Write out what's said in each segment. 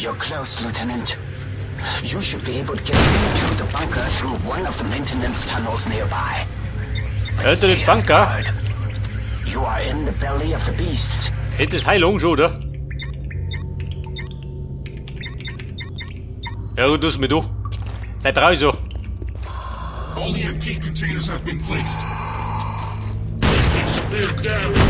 You're close, Lieutenant. You should be able to get into the bunker through one of the maintenance tunnels nearby. But Alter, den stay on Bunker. guard. You are in the belly of the beast. Hätte es Heilung schon, oder? Ja gut, das mit du. Bleib raus so. All EMP containers have been placed. Taking severe damage.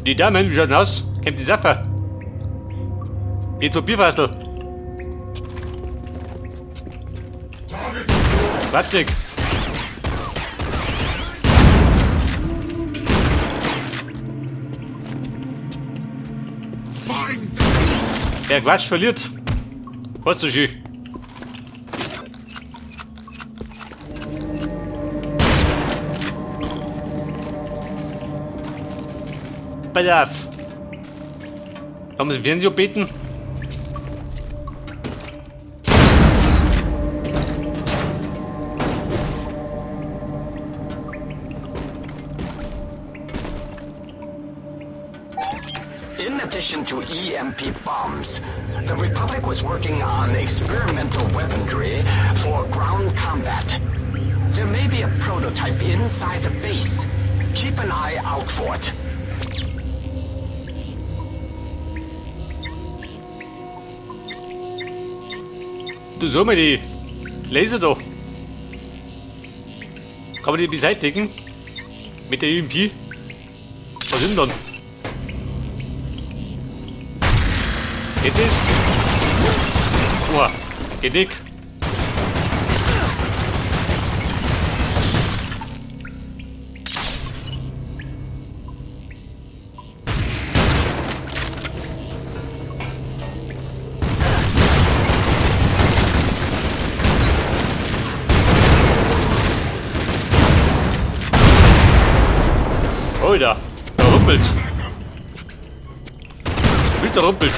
Die Damen, wie schaut denn aus? Kommt die Sache? Ich tu Bierfassel. Patrick. Find Wer Quatsch verliert. Was du schön. Pass auf. Haben Sie im Fernsehen beten? In addition to EMP bombs, the Republic was working on experimental weaponry for ground combat. There may be a prototype inside the base. Keep an eye out for it. Du soll mal die Laser da. Kann man die beseitigen? Mit der EMP? Was sind dann? Geht das? Oha, geht nicht. Alter, da rumpelt. Bist der rumpelt.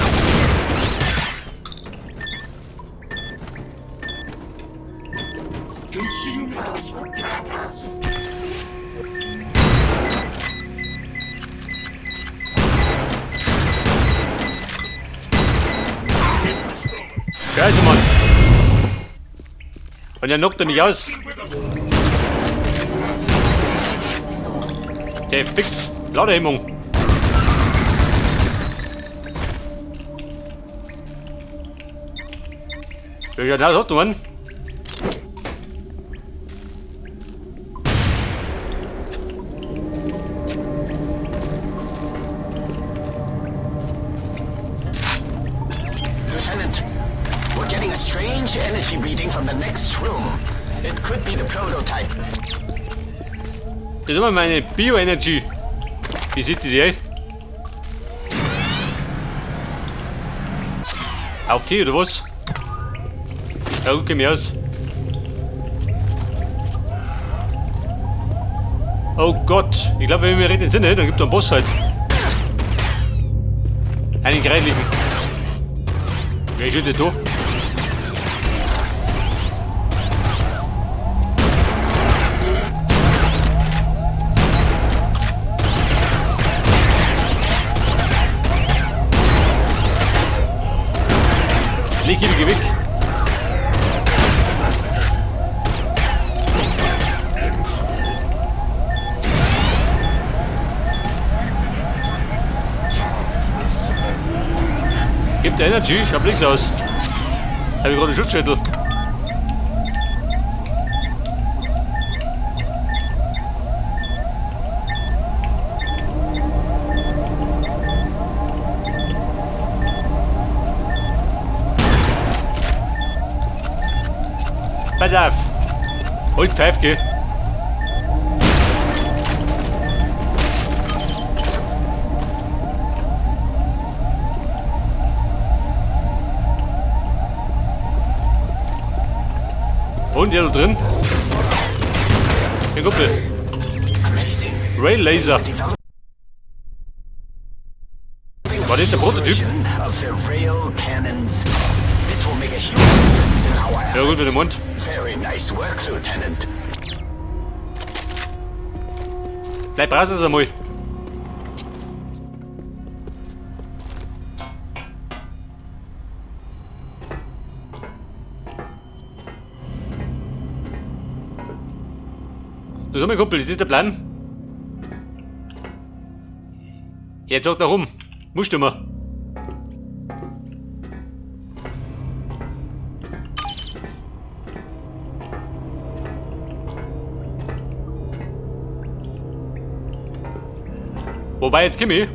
Scheiße, Mann. Und er knockt er mich aus. Der fix. Ladehemmung. Ja, da hat man. Lieutenant, we're getting a strange energy reading from the next room. It could be the prototype. Das ist immer meine Bioenergy. Wie sieht die ey? Auf T oder was? Ja, gut, geh mir aus. Oh Gott, ich glaube, wenn wir recht Sinne, dann gibt es einen Boss halt. Einen greitlichen. Wer ist denn da? Leg hier weg. Gibt Energy? Ich hab nichts aus. Hab ich gerade einen Schutzschädel. Pass auf! Hol die Pfeife, geh! Und der da drin? Der Kumpel. Rail Laser. War das der Prototyp? Ja gut, mit dem Mund. Very nice work, Lieutenant. Bleib raus, es einmal. Du sag mal, Kumpel, das ist der Plan. Jetzt sag da rum. Musst du mal. Wobei, jetzt komm ich.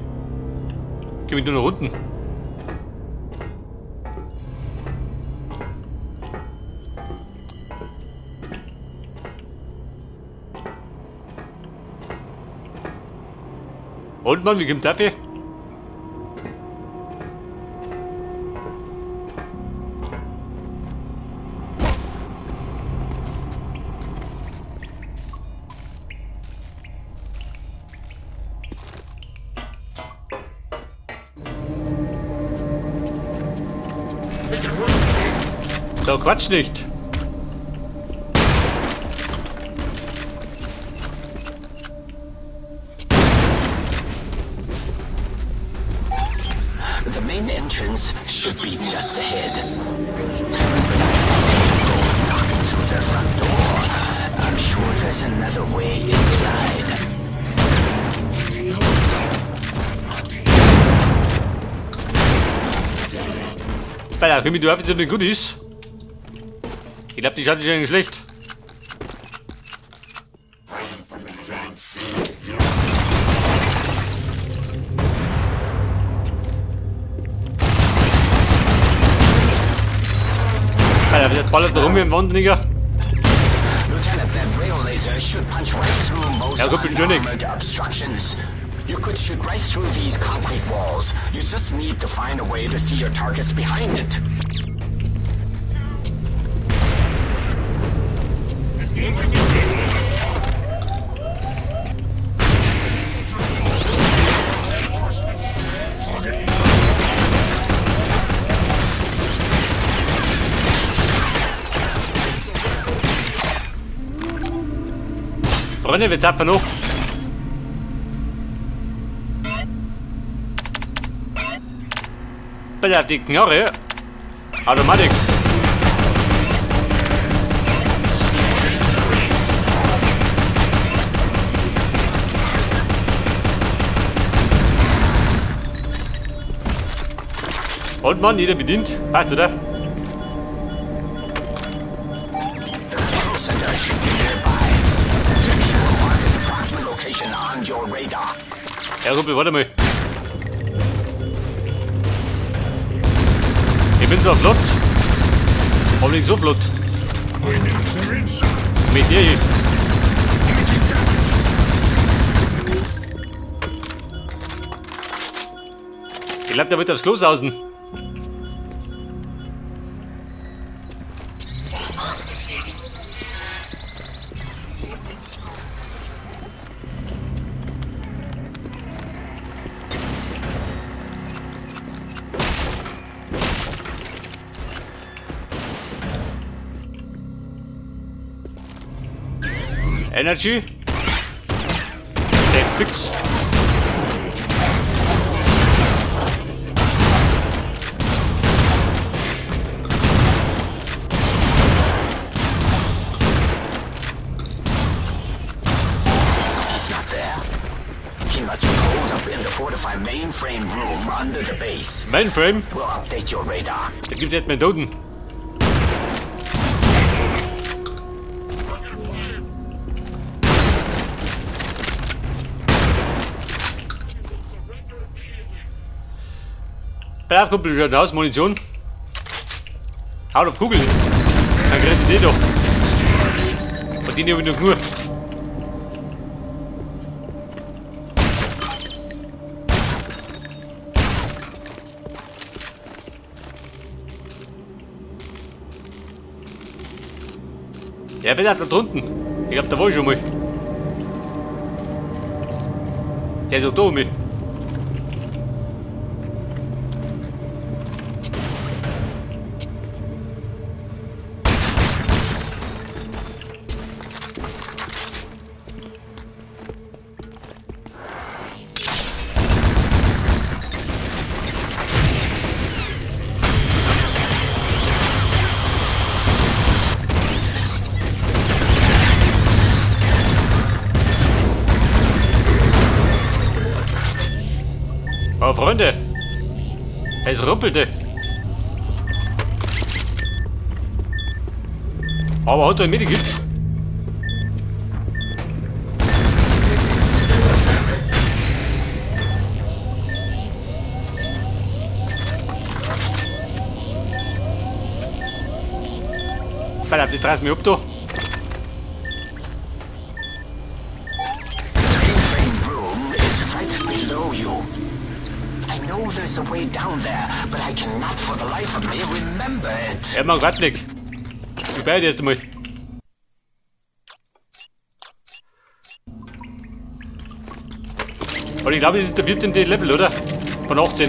Komm ich nur nach unten. Und Mann, wie kommt dafür? So, Quatsch nicht. The main entrance should be just ahead. Knocking through the front door. I'm sure there's another way inside. Bei der du einfach zu den Goodies. Ich glaube, die schaut sich eigentlich schlecht. Alter, der ballert da rum wie ein Wahnsinniger. Lieutenant, that rail laser should punch right through most Ja, gut, bin ständig. unarmored obstructions. You could shoot right through these concrete walls. You just need to find a way to see your targets behind it. Freunde, wir zapfen noch. Bitte die Knarre. Automatik. Und Mann, jeder bedient. Passt, oder? The control center should be nearby. Jimmy will mark its approximate location on your radar. Ja, Kumpel, warte mal. Ich bin zwar flott, aber nicht so flott. Mit dir hier. Ich glaub, der wird aufs Klo sausen. Energy. Fix. He's not there. He must be holed up in the fortified mainframe room under the base. Mainframe? We'll update your radar. Da gibt's jetzt meinen Toten. Pass auf, Kumpel, schaut aus, Munition. Haut auf Kugeln. Dann kriegt die doch. Von denen hab ich noch nur. Ja, bitte da drunten. Ich glaub, da war ich schon mal. Der ist doch da um mich. Aber Freunde, es rumpelte. Aber hat er ein Medikit? Verdammt, die reißen mich ab da. Mainframe room is right below you. I know there's a way down there, but I cannot for the life of me remember it. Ja, man, warte nicht. Ich beide erst einmal. Und ich glaube, das ist der 14. Level, oder? Von 18.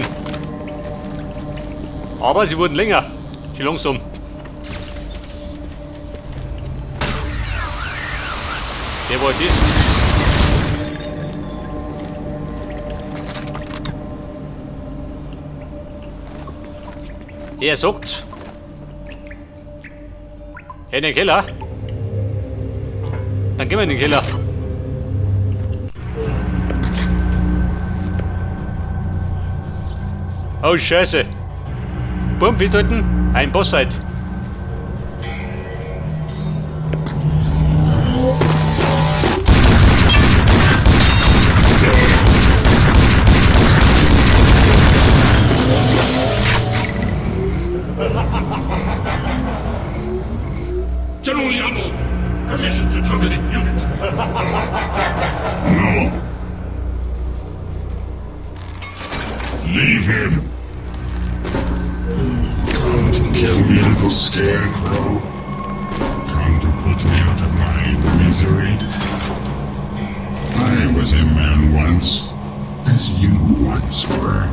Aber sie wurden länger. Schon langsam. Der war das. Er sagt, in den Keller. Dann gehen wir in den Keller. Oh Scheiße. Bumm, festhalten. Ein Bossfight. General Yano, permission to terminate unit. No. Leave him. Come to kill me, little scarecrow. Come to put me out of my misery. I was a man once, as you once were.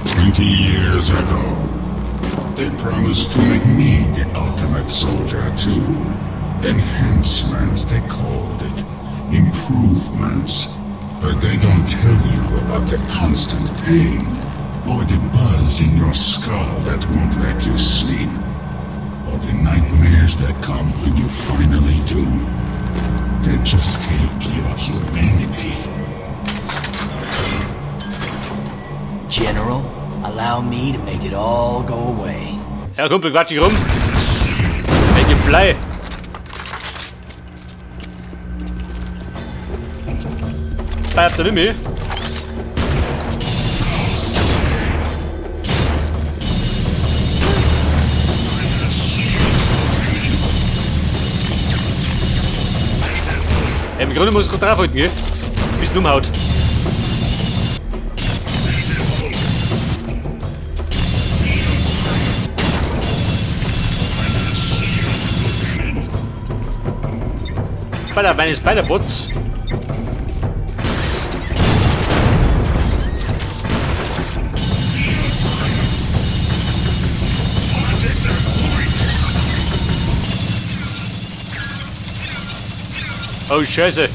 20 years ago. They promised to make me the ultimate soldier, too. Enhancements, they called it. Improvements. But they don't tell you about the constant pain, or the buzz in your skull that won't let you sleep, or the nightmares that come when you finally do. They just take your humanity. General, allow me to make it all go away. Ja, Kumpel, quatsch dich rum. Welche Blei. Bleibt der Wimmi. Ja, im Grunde muss ich draufhalten, gell? Bis es umhaut. Spider, meine Spider-Bots. Oh Scheiße.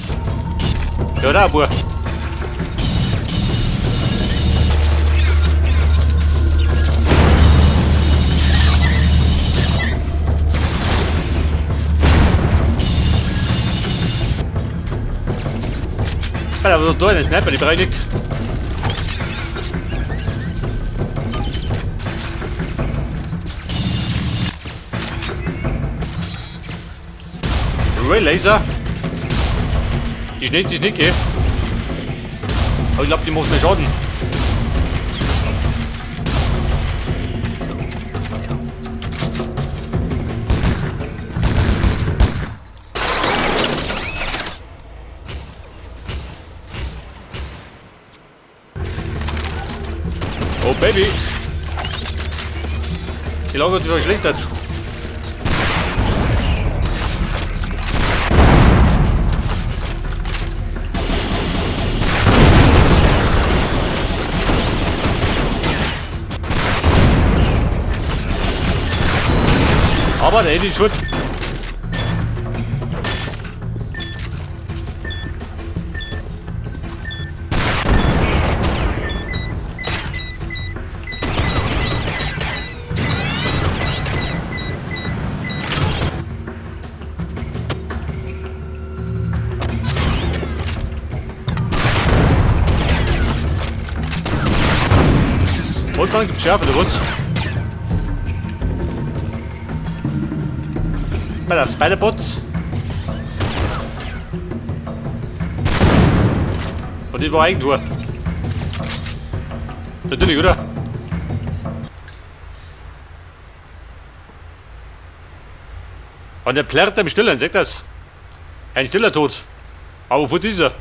Ja, da, Bub. Alter, was ist da denn? Sniper, die brauche ich nicht. Ray Laser. Die schnell sich nicht, gell? Aber ich glaub, die macht mehr Schaden. Oh Baby! Die Lage hat sich verschlechtert. Aber der Eddie ist gut. Rotbahn gibt's Schärfe, oder was? Bei der Spider-Bots. Und die war Eigentor. Natürlich, oder? Und der plärrt im Stillen, seht das? Ein stiller Tod. Aber wo dieser?